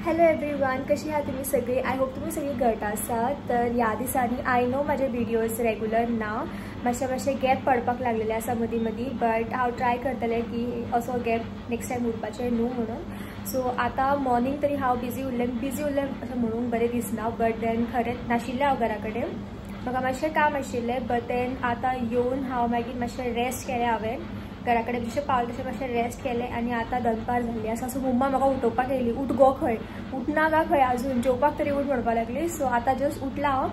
Hello everyone, कशी आहात तुम्ही सगळी? I hope तुम्ही सगळी घट आसात. तर ह्या दिसांनी I know माझे व्हिडिओज रेगुलर ना, मातशे मातशे गॅप पडपाक लागलेले आसा मदीं मदीं, बट हांव ट्राय करतलें की असो गॅप नेक्स्ट टायम उरपाचें न्हू म्हणून. सो आतां मॉर्निंग तरी हांव बिजी उरलें, बिजी उरलें अशें म्हणूंक बरें दिसना, बट then खरेंच नाशिल्लें हांव घरा कडेन, म्हाका मातशें काम आशिल्लें. बट then आतां येवन हांव मागीर मातशें रेस्ट केलें. हांवें घरा कडेन जशें पावलें तशें मातशें रेस्ट केलें आनी आतां दनपार जाल्ली आसा. सो मम्मा म्हाका उठोवपाक येयली, उठ गो खंय, उठना गा खंय, अजून जेवपाक तरी उठ म्हणपाक लागली. सो आतां जस्ट उठला हांव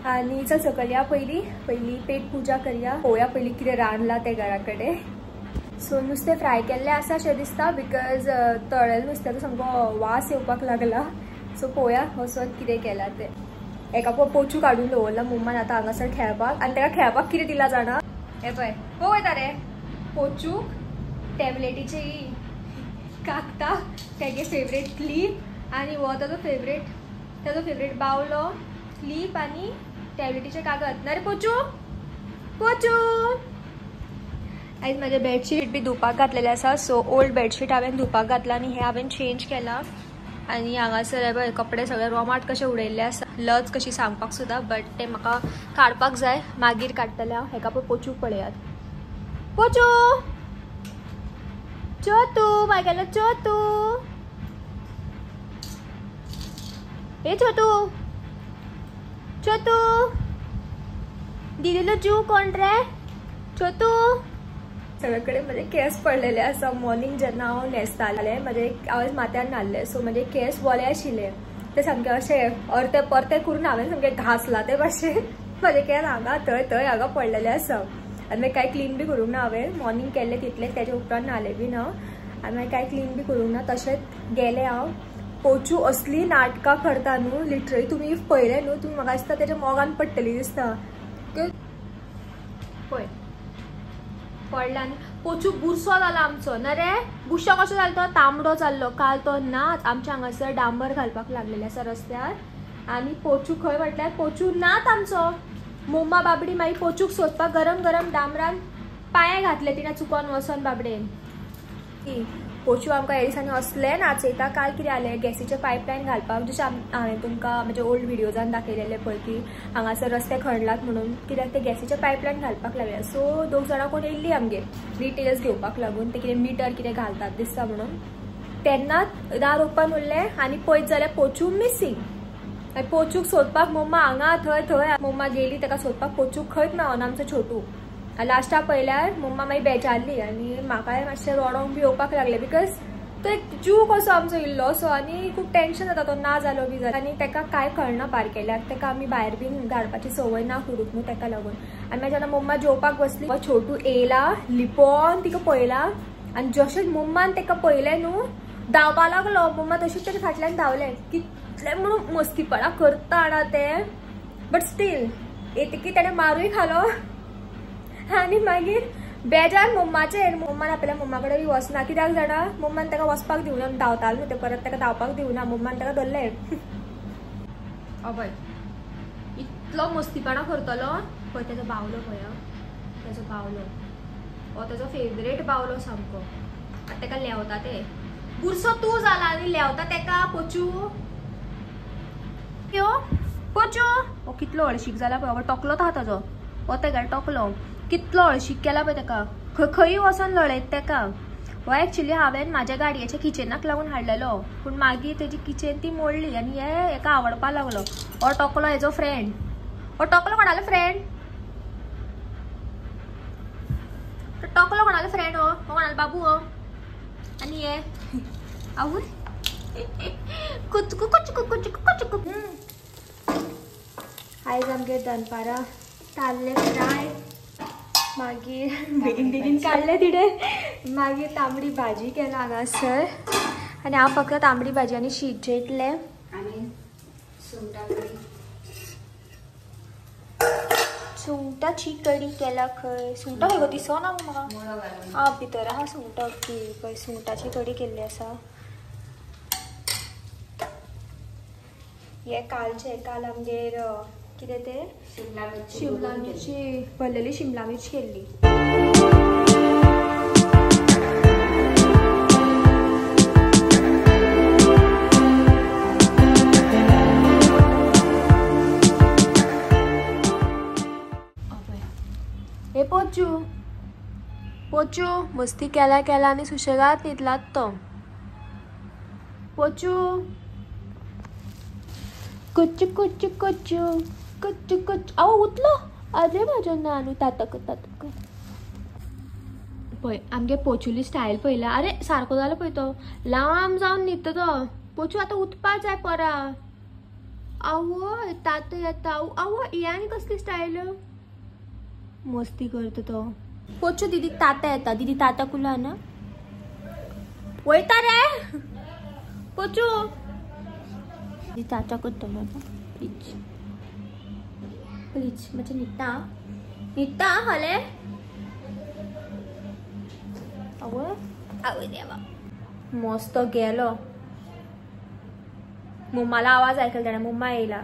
आनी चल सकयल या, पयलीं पयलीं पेट पुजा करया, पळोवया पयलीं कितें रांदलां तें घरा कडेन. सो नुस्तें फ्राय केल्लें आसा अशें दिसता, because तळ्ळेलें नुस्त्याचो सामको वास येवपाक लागला. सो पळोवया वचोन कितें केलां तें. एका पोचू काडून दवरला मम्मान आतां हांगासर खेळपाक, आनी ताका खेळपाक कितें दिलां जाणा, हें पळय पळय वयता रे पोचूक टॅबलेटीचे कागदां, तेगे फेवरेट क्लीप आनी हो ताजो फेवरेट, ताजो फेवरेट बावलो, क्लीप आनी टॅबलेटीचे कागद. ना रे पोचू, पोचू. आयज म्हाजें बेडशीट बी धुवपाक घातलेलें आसा. सो ओल्ड बेडशीट हांवें धुवपाक घातलां आनी हें हांवें चेंज केलां. आनी हांगासर पळय कपडे सगळे रोमाट कशे उडयल्ले आसा, लज कशी सांगपाक सुद्दां, बट ते म्हाका काडपाक जाय, मागीर काडटलें हांव. हेका पळय पोचूक पळयात, पोचू चोतू म्हागेलो चोतू, हे छोटू छोटू दिदीलो जीव कोण रे छोटू. सगळीकडे म्हजे केस पडलेले आसा. मॉर्निंग जेन्ना हांव न्हेसतालें म्हजे हांवें माथ्यार न्हाल्लें, सो म्हजे केस वोले आशिल्ले, ते सामके अशे अर्ते परते करून हांवें सामके घासला ते भाशेन म्हजे केस हांगा थंय थंय हांगा पडलेले आसा. आनी मागीर कांय क्लीन बी करूंक ना हांवें, मॉर्निंग केल्लें तितलें, तेजे उपरांत न्हालें बी ना आनी मागीर कांय क्लीन बी करूंक ना, तशेंच गेलें हांव. पोचू असली नाटकां करता न्हू, लिटरली तुमी if पळयलें न्हू, तुमी म्हाका दिसता तेज्या मोगान पडटली दिसता. पळय पडला आनी पोचू बुरसो जाला आमचो, ना रे बुरसो कसो जालो तो, तांबडो जाल्लो काल तो नाच. आमच्या हांगासर डांबर घालपाक लागलेले आसा रस्त्यार आनी पोचू खंय म्हटल्यार पोचू नाच आमचो. मम्मा बाबडी मागीर पोचूक सोदपाक गरम गरम डांबरान पांये घातले तिणें चुकोन वचोन बाबडेन. पोचू आमकां ह्या दिसांनी असलें नाचयता. काल कितें जालें, गॅसीचें पायपलायन घालपाक जशें हांवें तुमकां म्हजे ओल्ड व्हिडियोजान दाखयलेलें पळय की हांगासर रस्ते खणलात म्हणून, कित्याक ते गॅसीचें पायपलायन घालपाक लागले. सो दोग जाणां कोण येयल्ली आमगेर डिटेल्स घेवपाक लागून, ते कितें मिटर कितें घालतात दिसता म्हणून. तेन्नाच दार ओपन उरलें आनी पळयत जाल्यार पोचू मिसींग. पोचूक सोदपाक मम्मा हांगा थंय थंय मम्मा गेली ताका सोदपाक, पोचूक खंयच मेळना आमचो छोटू. लास्टाक पळयल्यार मम्मा मागीर बेजारली आनी म्हाकाय मातशें रडोंक बी येवपाक लागलें, because तो एक जीव कसो आमचो इल्लोसो आनी खूब टेंशन जाता तो ना जालो बी जाल्यार. आनी ताका कांय कळना बारकेल्याक, ताका आमी भायर बीन धाडपाची संवय ना करूंक न्हू ताका लागून. आनी मागीर जेन्ना मम्मा जेवपाक बसली, छोटू येयला लिपोन तिका पळयला आनी जशें मम्मान ताका पळयलें न्हू धांवपा लागलो. मम्मा तशीच ताच्या फाटल्यान धांवलें. कितलें म्हणून मस्तीपणां करता ना ते, बट स्टील येतकी ताणें मारूय खालो. आनी मागीर बेजार मम्माचेर, मम्मान आपल्या मम्मा कडेन बी वचना कित्याक जाणा, मम्मान ताका वचपाक दिवना, धांवतालो न्हू ते परत ताका धांवपाक दिवना, मम्मान ताका धरलें. अभय इतलो मस्तीपणां करतलो पळय, ताजो बावलो पळय, ताजो बावलो हो ताजो फेवरेट बावलो सामको. आतां ताका लेवता ते, बुरसो तूं जाला आनी लेवता ताका पोचू. यो पोचू हो कितलो हळशीक जाला पळय, टोकलो आहा ताजो, हो तेका टोकलो कितलो हळशीक केला पळय ताका, खंय खंय वचोन लळयत ताका. हो एक्चुली हांवें म्हाज्या गाडयेच्या किचनाक लागून हाडलेलो, पूण मागीर तेजी किचन ती मोडली आनी हे हेका आवडपाक लागलो. हो टोकलो हेजो फ्रेंड, हो टोकलो कोणालो फ्रेंड, टोकलो कोणालो फ्रेंड, हो हो कोणालो बाबू हो. आनी हे आवय कुचकू कुचकू कुचकू कुचकू. आयज आमगेर दनपारां ताल्ले फ्राय, मागीर बेगीन बेगीन काडले तिणें, मागीर तांबडी भाजी केला हांगासर आनी हांव फक्त तांबडी भाजी आनी शीत जेयतलें. सुंगटाची कडी केला खंय, सुंगटां खंय गो दिसना म्हाका, आं भितर आहा सुंगटां ती पळय, सुंगटाची कडी केल्ली आसा. हे कालचे, काल आमगेर कितें तें शिमला मिरची भरलेली शिमला मिर्च केल्ली. पोचू मस्ती केला केला आनी सुशेगाद न्हिदलात तो. पोचू कुच्चू कुच्चू कुच्चू कुच्चू कुच्चू. आवो उतलो. अरे म्हाजो नानू तातक तातक. पळय आमगे पोचुली स्टायल पळयला. अरे सारको जालो पळय तो, लांब जावन न्हिदता तो. पोचू आतां उठपा जाय परा. आवय तातो येता. आवय ही आनी कसली स्टायल, मस्ती करता तो. पोचू दिदी ताता येता. दिदी ताता कुला ना वयता रे पोचू. दिदी ताता करतलो आतां. प्लीज प्लीज मातशें न्हिदता न्हिदता हाले. आवय आवय देवा मस्त गेलो. मम्माला आवाज ऐकला त्याने, मम्मा येयला.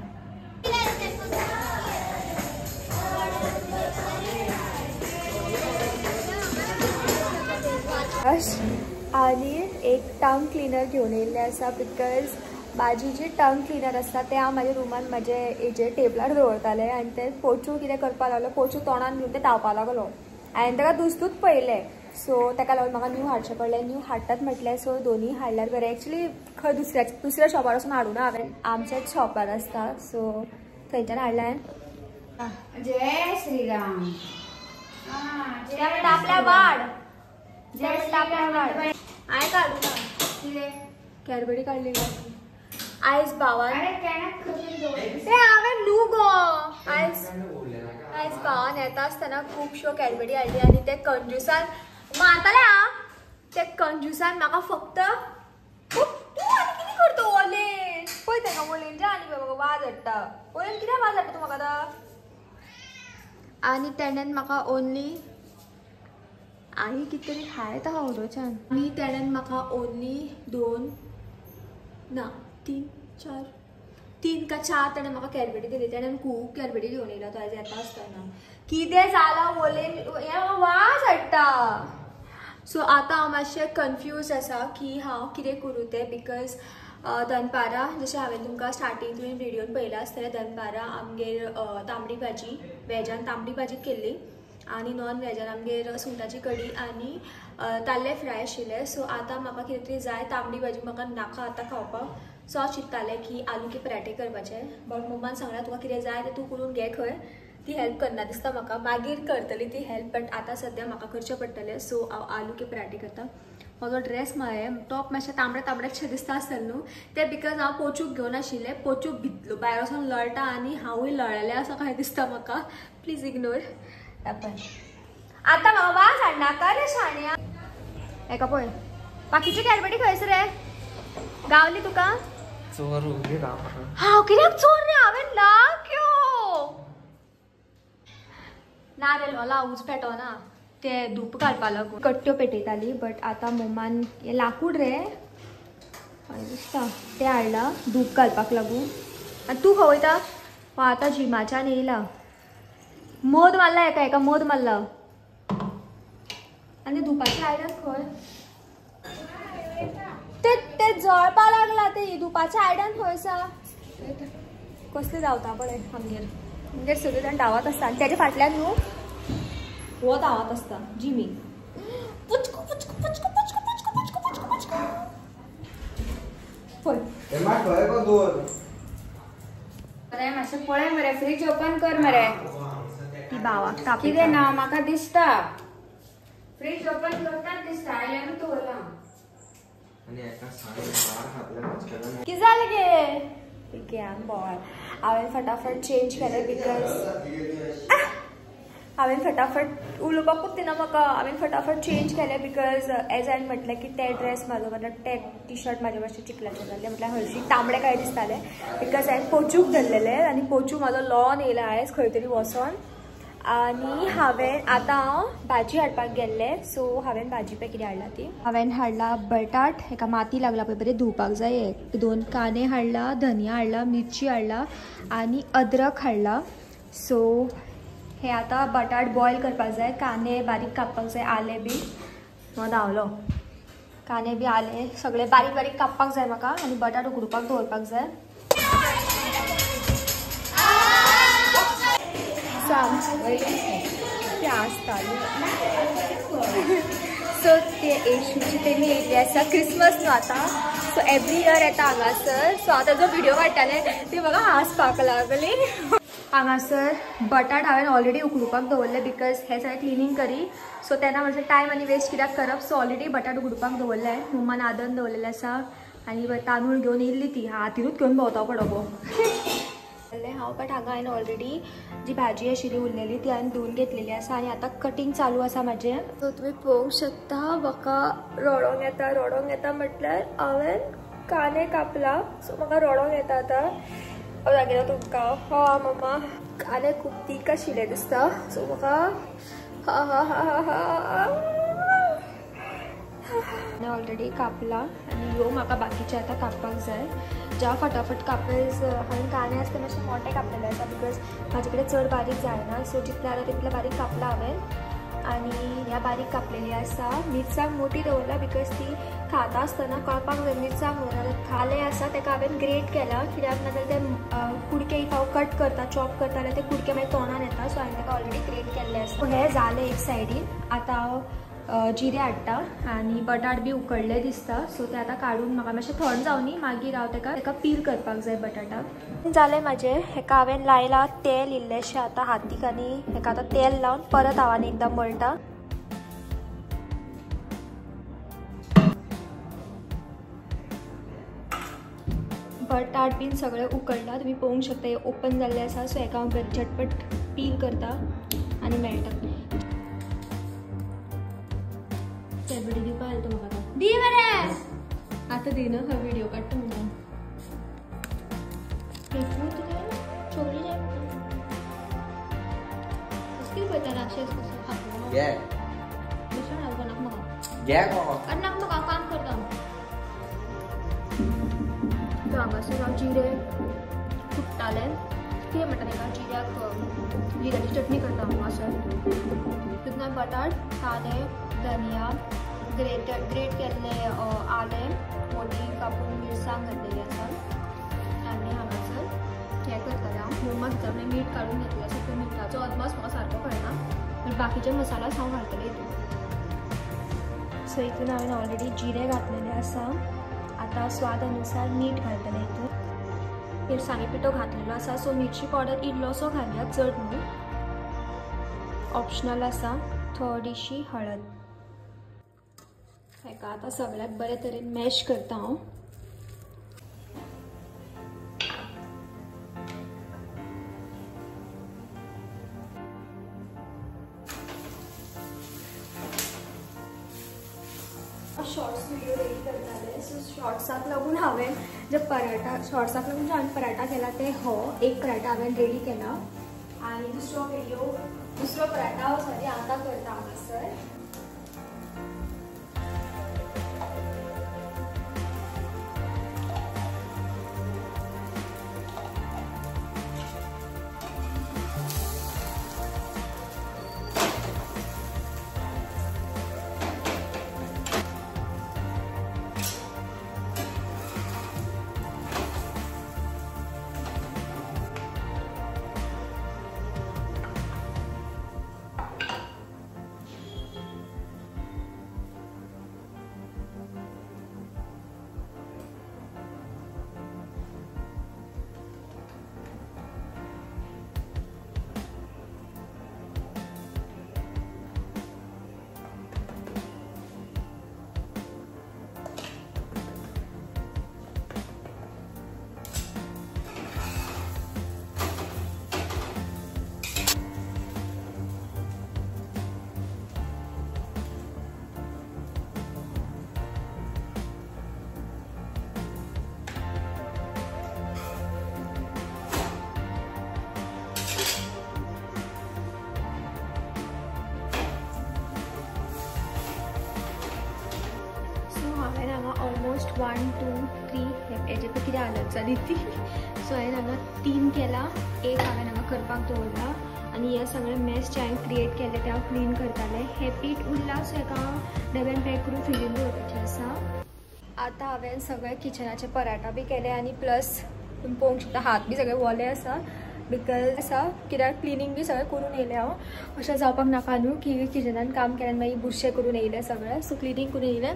आनी एक टंग क्लिनर घेवन येयल्लें आसा because म्हाजी जी टंग क्लिनर आसता तें हांव म्हाज्या रुमान म्हाजे हेजेर टेबलार दवरतालें आनी तें पोचू कितें करपाक लागलो, पोचू तोंडान घेवन तें धांवपाक लागलो. हांवें ताका दुसतूच पळयलें. सो ताका लागून म्हाका न्यू हाडचें पडलें. न्यू हाडटात म्हटलें सो दोनूय हाडल्यार बरें. एक्चुली खंय दुसऱ्या शॉपार वचून हाडूना हांवें, आमच्याच शॉपार आसता सो थंयच्यान हाडलें. जय श्रीराम. आपल्या वाड हांवें काडूना कॅडबरी काडली आयज भावान. ते हांवें न्हू गो. आयज आयज भावान येता आसतना खुबश्यो कॅडबरी हाडली आनी ते कंजूसान मारताले. आं ते कंजूसान म्हाका फक्त तूं आनी कितें करता ओलेन पळय ताका ओलेनच्या आनी पळय म्हाका वाज हाडटा. ओलेन कित्याक वाज हाडटा तूं म्हाका आतां. आनी तेणेन म्हाका ओनली आई कितें तरी खायत आहा उलोवच्यान. आनी तेणेन म्हाका ओनली 2 ना 3 4 3 का 4 तेणें म्हाका कॅडबरी दिली. तेणेन खूब कॅडबरी घेवन येयला तो आयज येता आसतना. कितें जालां ओलेन हें म्हाका वाज हाडटा. सो आतां हांव मातशें कन्फ्यूज आसा की हांव कितें करूं तें because दनपारां जशें हांवें तुमकां स्टार्टींग तुवें व्हिडियोन पळयलां आसतलें, दनपारां आमगेर तांबडी भाजी वेजान तांबडी भाजी केल्ली आनी नॉन वेजान आमगेर सुंगटाची कडी आनी ताल्ले फ्राय आशिल्ले. सो आतां म्हाका कितें तरी जाय, तांबडी भाजी म्हाका नाका आतां खावपाक. सो हांव चिंत्तालें की आलू के पराठे करपाचे, बट मम्मान सांगलां तुका कितें जाय तें तूं करून घे. खंय ती हेल्प करना दिसता म्हाका, मागीर करतली ती हेल्प, बट आतां सद्या म्हाका करचें पडटलें. सो हांव आलू के पराठे करता. म्हजो ड्रेस म्हळें टॉप मातशें तांबडे तांबडेचशें दिसता आसतलें न्हू तें because हांव पोचूक घेवन आशिल्लें. पोचूक भितलो भायर वचून लळटा आनी हांवूय लळलेलें आसा काय दिसता म्हाका. Please ignore. आतां म्हाका वाज हाडनाका रे शाण्या. हेका पळय बाकीची कॅडबरी खंयसर रे गावली तुका? चोर हांव कित्याक चोर रे? हांवें ना क्यो ना रे लोला हांवूच पेटोना ते धूप घालपा लागून कट्ट्यो पेटयताली. बट आतां मम्मान हें लाकूड रे दिसता तें हाडलां धूप घालपाक लागून. आनी तूं खंय वयता? आतां जिमाच्यान येयला. मद मारला एका एका मद मारला. आनी धुपाचें आयदन खंय ते ते जळपा लागला. ते धुपाचें आयदन खंय आसा? कसलें धांवता पळय आमगेर. आमगेर सगळे जाण धांवत आसता आनी तेज्या फाटल्यान न्हू हो धांवत आसता जिमी. पुचकू पुचकू पुचकू पुचकू पुचकू पुचकू पुचकू पुचकू. पळय मातशें पळय मरे, फ्रीज ओपन कर मरे. ती भावाक कितें ना म्हाका दिसता, फ्रीज ओपन करता दिसता. आयल्यानूच दवरलां. कितें जालें गे? बोवाळ. हांवें फटाफट चेंज केलें because हांवें फटाफट उलोवपाकूच दिना म्हाका. हांवें फटाफट चेंज केलें because as हांवें म्हटलें की ते ड्रेस म्हाजो म्हटल्यार ते टी शर्ट म्हाजे मातशें चिखलाचें जाल्लें, म्हटल्यार हरशीं तांबडे काय दिसताले because हांवें पोचूक धरलेलें आनी पोचू म्हाजो लॉन येयला आयज खंय तरी वचोन. आनी हांवें आतां हांव भाजी हाडपाक गेल्लें. सो हांवें भाजी पळय कितें हाडला ती. हांवें हाडला बटाट, हेका माती लागला पळय बरें धुवपाक जाय. 2 कांदे हाडला, धनिया हाडला, मिरची हाडला आनी अद्रक हाडला. सो हे आतां बटाट बॉयल करपाक जाय, कांदे बारीक कापपाक जाय, आलें बी. धांवलो कांदे बी आलें सगळें बारीक बारीक कापपाक जाय म्हाका आनी बटाट उकडुपाक दवरपाक जाय. ते आसताले. सो ते येशूची तेणी येयल्ली आसा क्रिसमस न्हू आतां, सो एवरी इयर येता हांगासर. सो आतां जो व्हिडिओ काडटाले ती म्हाका हांसपाक लागली. हांगासर बटाट हांवें ऑलरेडी उकडुपाक दवरले because हे सगळें क्लिनींग करी, सो तेन्ना मातशें टायम आनी वेस्ट कित्याक करप, सो ऑलरेडी बटाट उकडुपाक दवरले. मम्मान आदन दवरलेलें आसा आनी तांदूळ घेवन येयल्ली ती हातीनूच घेवन भोंवता पडो हांव. बट हांगा हांवें ऑलरेडी जी भाजी आशिल्ली उरलेली ती हांवें धुवन घेतलेली आसा आनी आतां कटींग चालू आसा म्हाजें. सो तुमी पळोवंक शकता म्हाका रडोंक येता, रडोंक येता म्हटल्यार हांवें कांदे कापला, सो म्हाका रडोंक येता आतां. हांव दाखयता तुमकां. हा मम्मा कांदे खूब तीख आशिल्ले दिसता, सो म्हाका हा हा हा हा ऑलरेडी कापला आनी ह्यो म्हाका बाकीचे आतां कापपाक जाय. ज्या फटाफट कापेज हांवें कांदे आसता मातशे मोठे कापलेले आसा because म्हाजे कडेन चड बारीक जायना, सो जितले जाता तितले बारीक कापला हांवें. आनी ह्या बारीक कापलेली आसा. मिरसांग मोठी दवरला because ती खाता आसतना कळपाक जाय मिरसांग म्हणून. नाजाल्यार थाले आसा ताका हांवें ग्रेट केला कित्याक नाजाल्यार ते कुडके if हांव कट करता चॉप करता जाल्यार ते कुडके मागीर तोंडान येता, सो हांवें ताका ऑलरेडी ग्रेट केल्ले आसा. हें जालें एक सायडीन. आतां हांव जिरे हाडटा आनी बटाट बी उकडले दिसता, सो ते आतां काडून म्हाका मातशें थंड जावनी मागीर हांव ताका पील करपाक जाय बटाटाक. जालें म्हाजें. हेका हांवें लायलां तेल इल्लेशें आतां हातीक आनी हेका आतां तेल लावन परत हांव आनी एकदां मळटा. बटाट बीन सगळें उकडला, तुमी पळोवंक शकता हें ओपन जाल्लें आसा. सो हेका हांव बरें झटपट पील करता आनी मेळटा. चॅटबडी दिवपा आयलो तो म्हाका दी मरे आतां दिना खंय व्हिडिओ काडटा म्हणून. चोरी जाय कितें पळयता राक्षस कसो खातो दुसरो नाक म्हाका आनी नाक म्हाका काम करता. हांगासर हांव जिरे कुट्टाले, कितें म्हणटा ताका जिऱ्याक जिऱ्याची चटणी करता हांगासर. तितून हांवें बटाट कांदे धनिया ग्रेट केल्ले आलें मोटी कापून मिरसांग घातलेली आसा आनी हांगासर हें करतलें हांव. मम्मा भितर मीठ काडून घेतलें आसा, पूण मिठाचो अदमास म्हाका सारको कळना, पूण बाकीचे मसालाच हांव घालतलें हितून. सो हितून हांवें ऑलरेडी जिरे घातलेले आसा. आतां स्वाद अनुसार मीठ घालतलें हितून. मिरसांगे पिठो घातलेलो आसा, सो मिरची पावडर इल्लोसो घालया, चड न्हू, ऑप्शनल आसा. थोडीशी हळद. हेका आतां सगळ्याक बरे तरेन मॅश करता हांव. शॉर्ट्स व्हिडिओ रेडी करताले, सो शॉर्ट्साक लागून हांवें जे पराठा शॉर्ट्साक लागून जो हांवें पराठा केला ते हो एक पराठा हांवें रेडी केला आनी दुसरो व्हिडिओ दुसरो पराठा सॉरी आतां करता हांगासर. ऑलमोस्ट 1 2 3 हेजे पळय कितें हालत जाली ती. सो हांवें हांगा 3 केला, एक हांवें हांगा करपाक दवरला आनी हे सगळे मेस जे हांवें क्रिएट केले ते हांव क्लीन करतालें. हें पीठ उरलां, सो हेका हांव डब्यान पॅक करून फ्रिजीन दवरपाचें आसा. आतां हांवें सगळे किचनाचे पराठा बी केले आनी प्लस तुमी पळोवंक शकता हात बी सगळे ओले आसा. Because आसा कित्याक क्लिनींग बी सगळें करून येयलें हांव. अशें जावपाक नाका न्हू की किचनान काम केलें मागीर बुरशें करून येयलें सगळें. सो क्लिनींग करून येयलें.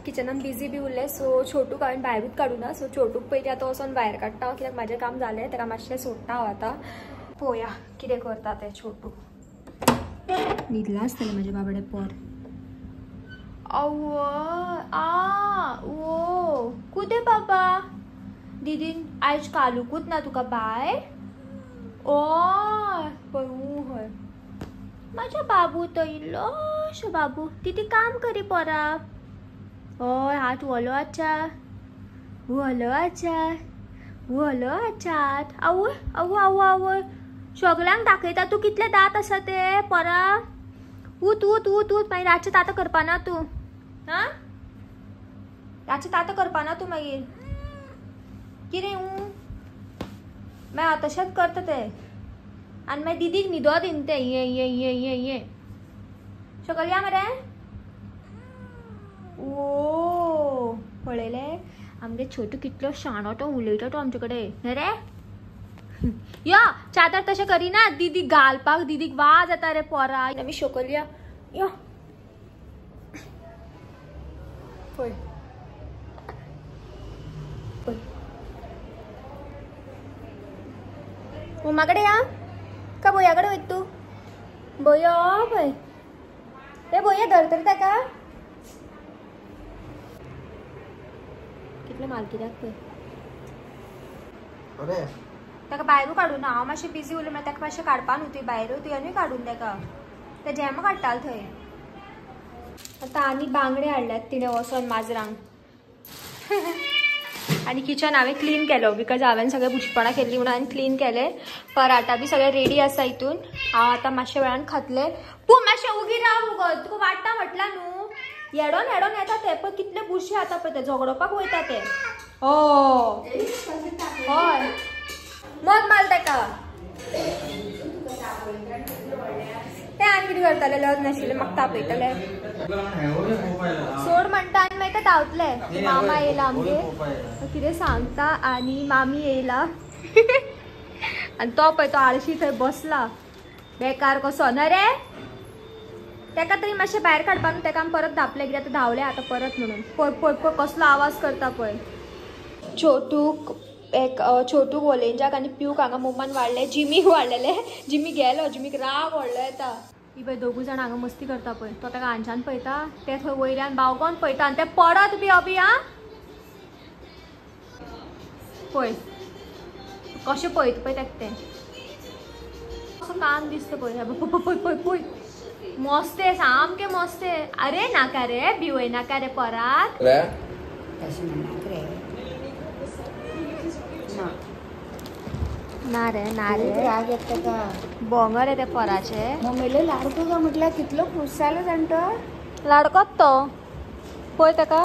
किचनान बिजी बी उरलें. सो छोटूक हांवें भायरूच काडूना. सो छोटूक पयलीं आतां वचोन भायर काडटा हांव कित्याक म्हाजें काम जालें ताका मातशें सोडटा हांव आतां. पळोवया कितें करता तें छोटू. न्हिदलां आसतलें म्हाजें बाबडें पोर. अव आ ओ कुदे बाबा दीदीन आयज कालुकूच ना तुका बाय. ओय पळय हय म्हाजो बाबू तो इल्लोसो बाबू. दीदी काम करी पोरा. हय हात वोलो आचा वोलो आचा वोलो आचात. आवय आवय आवय आवय सगल्यांक दाखयता तूं कितले दांत आसा ते पोरा. उत उत उत उत मागीर रातचें तातां करपा ना तूं. आं रातचें तातां करपा ना तूं मागीर कितें. मागीर हांव तशेंच करता तें आनी मागीर दिदीक न्हिदो दिन तें हें हें हें हें हें शकल या मरे. ओ पळयलें आमगे छोटू कितलो शाणो तो उलयता तो आमचे कडेन न्ही रे. या चादर तशें करिना दीदीक घालपाक दीदीक वाज येता रे पोरा. आमी शकल या यो पळय पळय मम्मा कडे या का भोया कडे वयता तूं. भोयो पळय रे भोया धरतरी ताका कितले माल कित्याक पळय. ताका भायरू काडूं ना हांव मातशें बिजी उरलें म्हळ्यार ताका मातशें काडपा न्हू तुवें भायर तुवेंनूय काडून ताका तें जॅम काडटालें थंय. आतां आनी बांगडे हाडल्यात तिणें वचोन माजरांक. आनी किचन हांवें क्लीन केलो because हांवें सगळें बुशपणां केल्लीं म्हणून हांवें क्लीन केलें. पराठा बी सगळें रेडी आसा हितून. हांव आतां मातशें वेळान खातलें. पूण मातशें उगी राव गो तुका वाडटा म्हटलां न्हू. येडोन येडोन येता ते पळय कितले बुरशे आता पळय ते झगडोवपाक वयता ते. हय मत माल ताका ते आनी कितें करताले लग्न नाशिल्लें म्हाका तापयतले सोड म्हणटा आनी मागीर ते धांवतले. मामा येयला आमगे कितें सांगता आनी मामी येयला आनी तो पळय तो आळशी थंय बसला बेकार कसो ना रे. ताका तरी मातशें भायर काडपा न्हू ताका आमी परत धांपलें कित्याक आतां धांवलें आतां परत म्हणून. पळय पळय पळय कसलो आवाज करता पळय. छोटूक एक छोटूक ओलेंजाक आनी पियूक हांगा मम्मान वाडले. जिमीक वाडलेले जिमी गेलो जिमीक राग व्हडलो येता. ही पळय दोगूय जाणां हांगा मस्ती करता पळय. तो ताका हांच्यान पळयता ते थंय वयल्यान बावकोन पळयता आनी ते पडत बी अबी. आं पळय कशें पळयता पळय ताका तें असो कान दिसता पळय. पळय पळय पळय मस्ते सामकें मस्ते. अरे नाका रे भिवय नाका रे पोराक. ना रे ना रे राग येता का बोंगर ते पोराचे. मम्मीले लाडको का म्हटलं कितलो खुश जालो जाणतो लाडकोच तो पळय ताका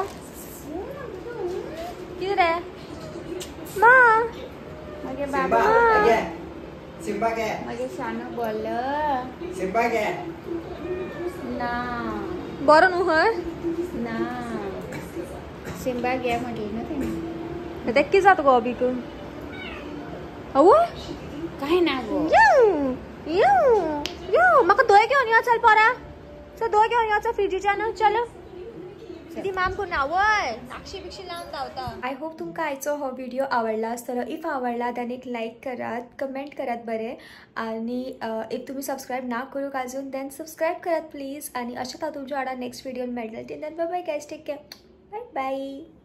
कितें रे मा मागे बाबा मागे शाणो बोल ना बरो न्हू हय ना सिंबा घे म्हटलें ना तेणें. तेका कितें जाता गो अबीक. अवय काय ना गो यो यो म्हाका दोय घेवन यो चल पोरा. चल दोय घेवन यो चल फ्रिजीच्यान चल. ती माम करून आवय नाक्षी बिक्षी लावन धांवता. I hope तुमकां आयचो हो व्हिडिओ आवडला आसतलो. If आवडला देन एक लायक करात, कमेंट करात बरें आनी if तुमी सबस्क्रायब ना करूंक अजून देन सबस्क्रायब करात प्लीज. आनी अशेंच हांव तुमच्या वांगडा नेक्स्ट व्हिडियोन मेळटलें. Till then bye bye guys, take care, bye bye.